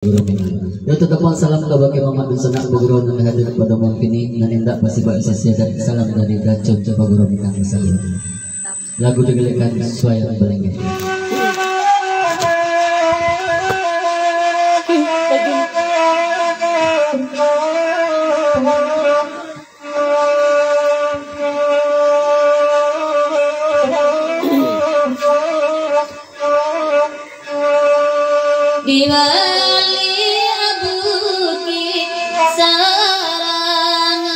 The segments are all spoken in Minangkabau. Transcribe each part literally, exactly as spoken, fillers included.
Pagurau Minang. Yo, tatapan salam kabake mamak dunsanak pagurau nan hadir pado malam kini, nan indak basibak sisia, dan salam dari Dacun Pagurau Minang sajo. Lagu digalekkan Suayang Balengge. Di baliak bukik sarang,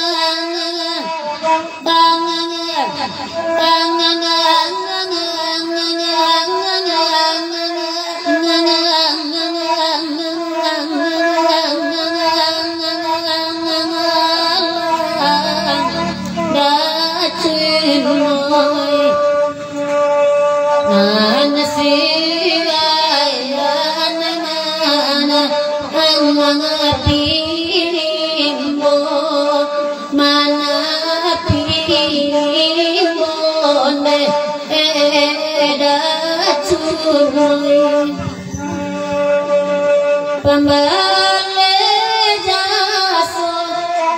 Pambaleh jaso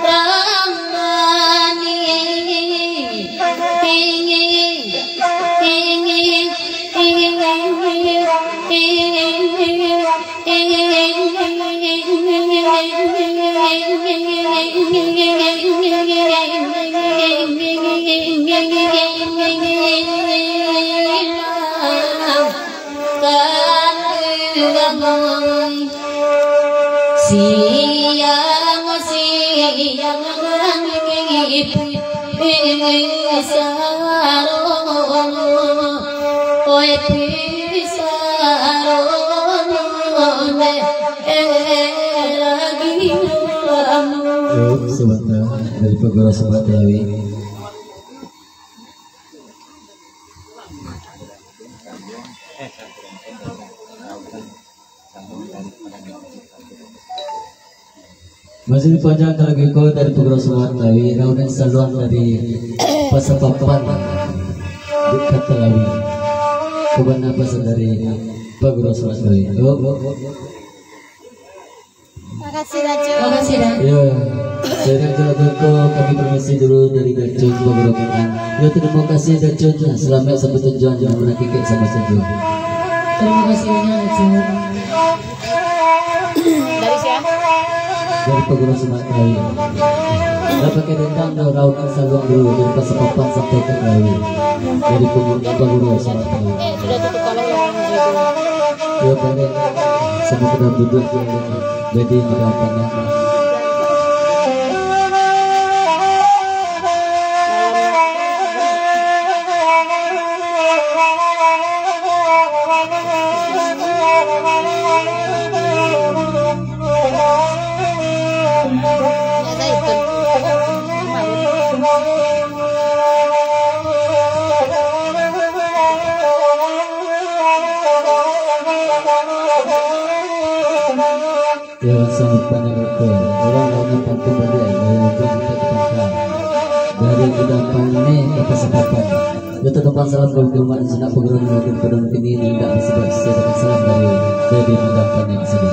ramani, ingin, ingin, ingin, ingin, ingin. Siang-siang mangipi sarono, oi, pi sarono, eh, lagi lamo. Yo, sabanta dari Pagurau Sumatera Lawi. Masih panjang ka lagu ko dari Pagurau Sumatera Lawi, raunan saluang dari Pasapapan di Katalawi. Kabana pasan dari Pagurau Sumatera Lawi. Oh, oh, oh. Makasih, Dacun. Makasih, Dacun. Yo, sairing jo lagu ko, kami permisi dulu dari Dacun Pagurau Minang. Yo, tarimo kasih, Dacun. Salamaik sampai tujuan, jangan manakikik samo sajo. Tarimo kasih banyak, Dacun. Dari sia? Dari Pagurau Sumatera Lawi. Dah pakai dendang, dah raunan saluang dulu, dari Pasapapan sampai ka Lawi. Dari Pagurau, Pagurau Sumatera Lawi. Eh, sudah tutup kalau yang itu. Yo, baliak. Samo ka duduak di alun. Jadi, mudah-mudahan. Yo, sambutan dari ko. Urang lain pantun baliak, dari ujung sampai ka pangka. Dari Gudang Paneh ka Pasapapan. Yo, tatapan salam kabake umat dunsanak pagurau nan hadir pado malam kini, nan indak basibak sisia, salam dari Dede Gudang Paneh sajo.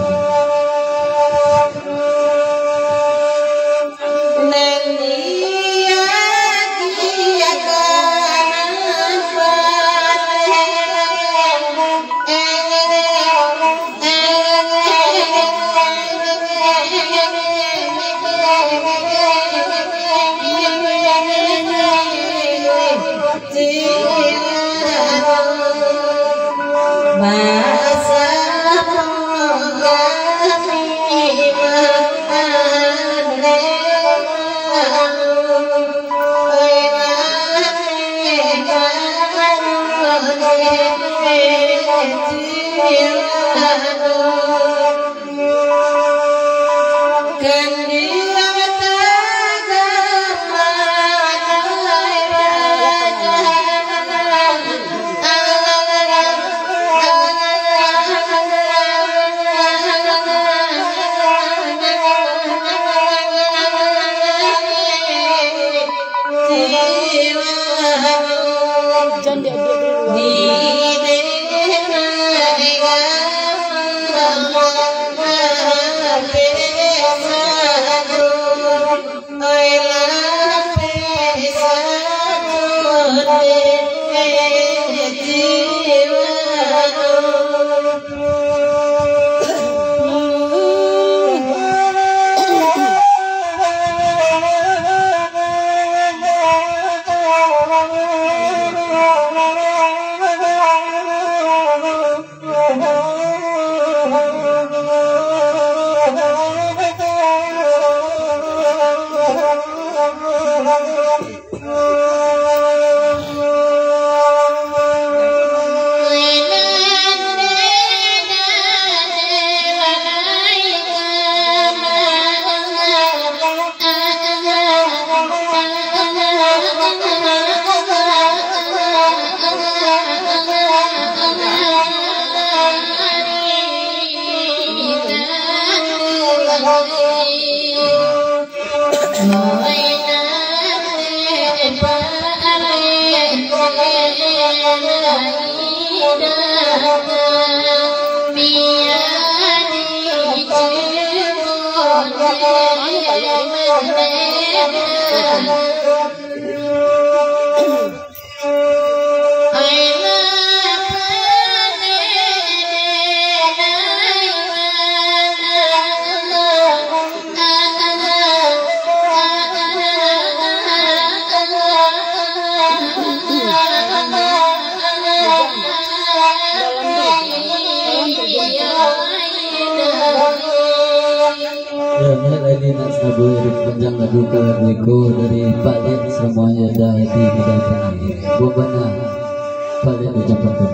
Ya, nak lagi nak sabuah iring panjang lagu ka lagu iko dari Pak Lek, semuanya dah di bidang tengah. Buah bana, Pak Lek ucapkan.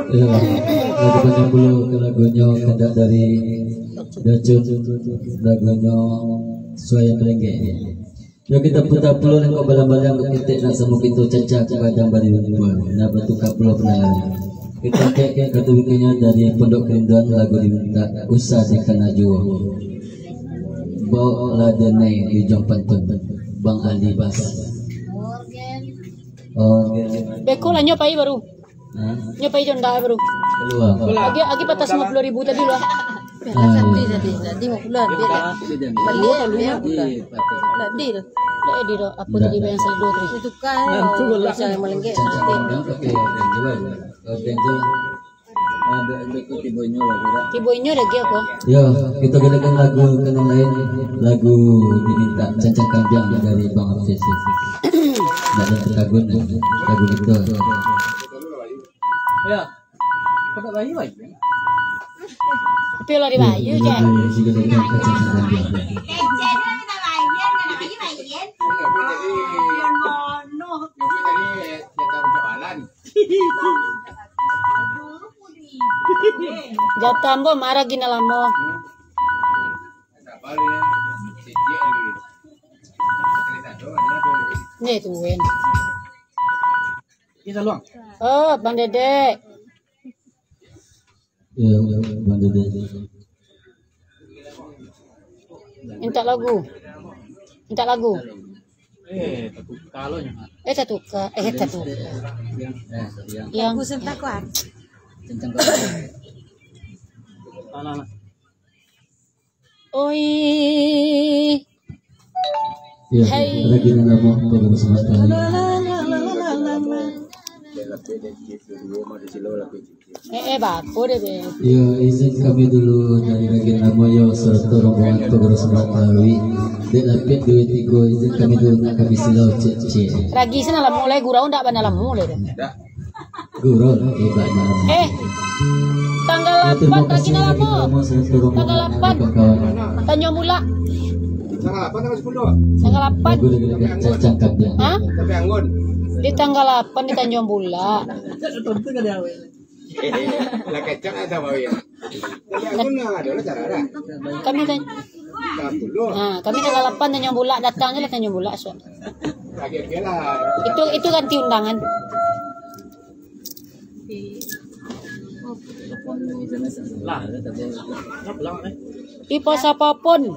Yo, lagu panjang pulo ka lagunyo kandak dari Dacun, lagunyo Suayan Renggek. Yo, kito puta pulo nangko balang-balang, baketek nak samo kito cacah ka padang bari rumah, nak batuka pulo pandangaran. Kito angkek ka turuikannyo dari Pondok Kerinduan, lagu dimintak Usah Dikana Juo. Baoklah denai di Jong Pantun, Bang Ali Bas. Oke. Beko lah nyo pai baru. Hah? Nyo pai Honda baru. Kalua. Agi, agi patah limo puluah ribu tadi lah. Ah, tadi, iya. Tadi, tadi limo puluah, dia dah balik, dia dah. Iya, patah. Nak di tu. Nak di tu. Apa tadi yang saldo tadi? Itu kan, yang tu lah. Yang malenggek. Cancang kandang pakai organ juo. Organ tu. Ada, ada tu tibo inyo lah, kira. Tibo inyo lagi apa? Yo, kito galakkan lagu ka nan lain. Lagu dimintak Cancang Kandang dari Bang Hafiz. Nak dan terkagun lagu betul. Ya. Kau tak bayu, bayu. Tapi lah dibayu je. Jatah ambo marah gina lamo. Ni tuen. Oh, Bang Dedek. Ya, Bang Dedek. Minta lagu. Minta lagu. Eh, tatuka lo nyo. Eh, tatuka. Eh, tatuka. Yang. Yang. Lagu Santa Claus. Tentang. Anak-anak. Oi. Iya, hai. Lagi nak lama, kau baru sebentar lagi. Eh, eh, bako deh, be. Iya, izin kami dulu dari Ragian Lamo, yo, serta rombongan tu baru sebentar lalui. Dek lapik dua tiga, izin kami dulu nak kami silau, cek, cek. Ragi sana lah mulai gurau, ndak bana lah mulai deh. Ndak. Gurau, hebatnya. Eh, tanggal lapan lagi nak lamo. Tanggal lapan. Tanjung Bulak. Tanggal lapan tanggal sepuluh. Tanggal lapan. Lagu dengan cacang kandang. Hah? Tapi anggun. Di tanggal lapan di Tanjung Bulak. Lah kacang ada bawa ya. Tapi anggun lah, ada lah cara dah. Kami tan-, Tanggal sepuluh. Ha, kami tanggal lapan Tanjung Bulak, datang je lah Tanjung Bulak, so. Lagi-lagi lah. Itu, itu ganti undangan. Lah, dah pulang, eh. Di pos apapun.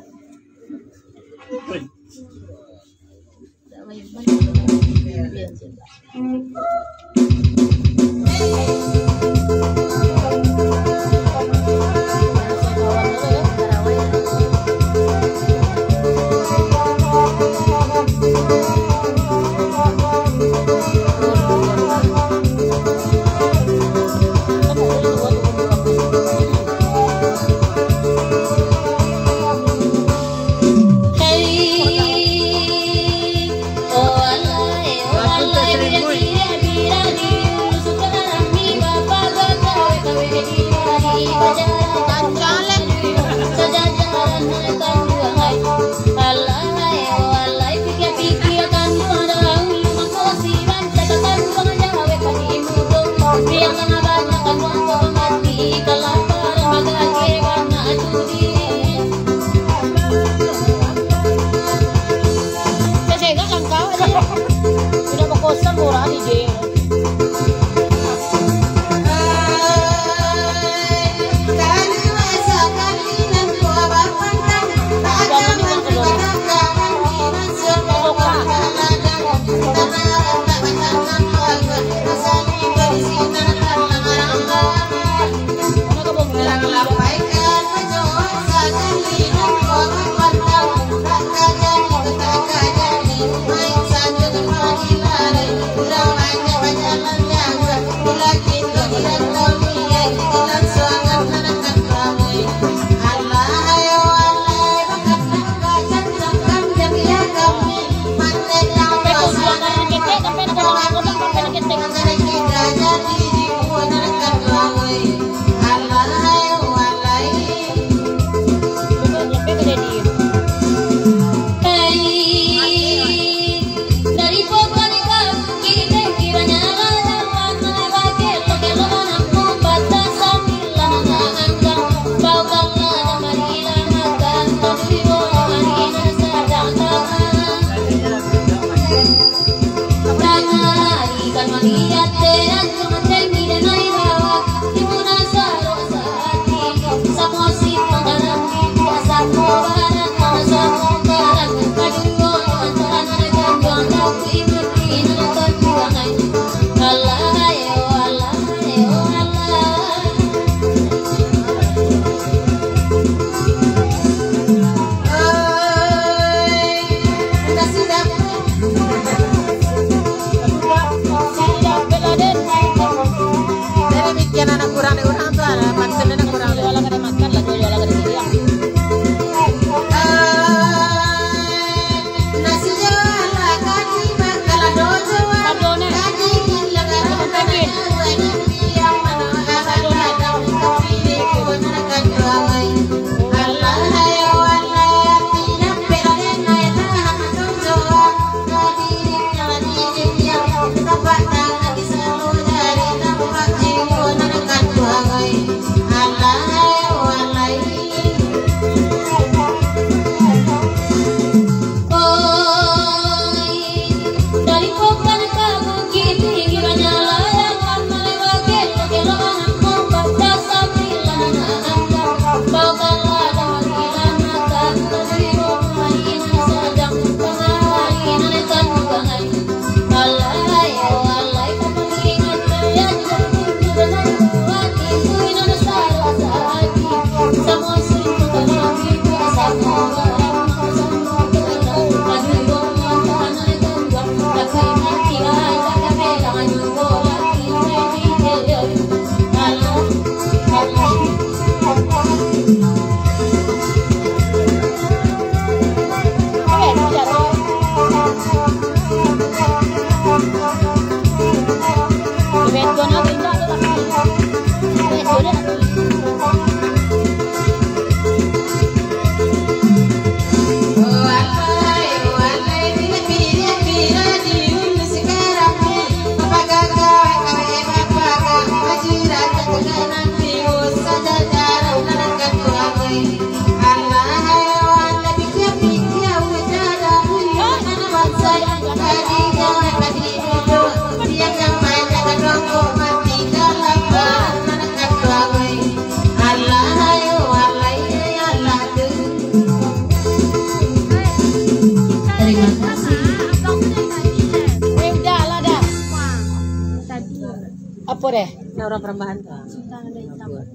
Apa deh? Laura Perubahan.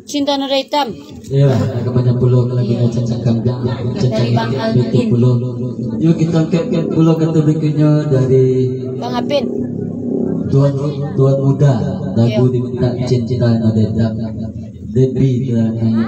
Cinta Noda Hitam. Iyo, agak banyak pulo lagunyo, Cancang Kambiang, Cancang Dari Bang Aldi. Pulo. Yo, kito angkek pulo kato berikutnyo dari Bang Apin. Tuan, Tuan Muda, lagu Iyo. Diminta Cinta Noda Hitam. Debbie Daniel.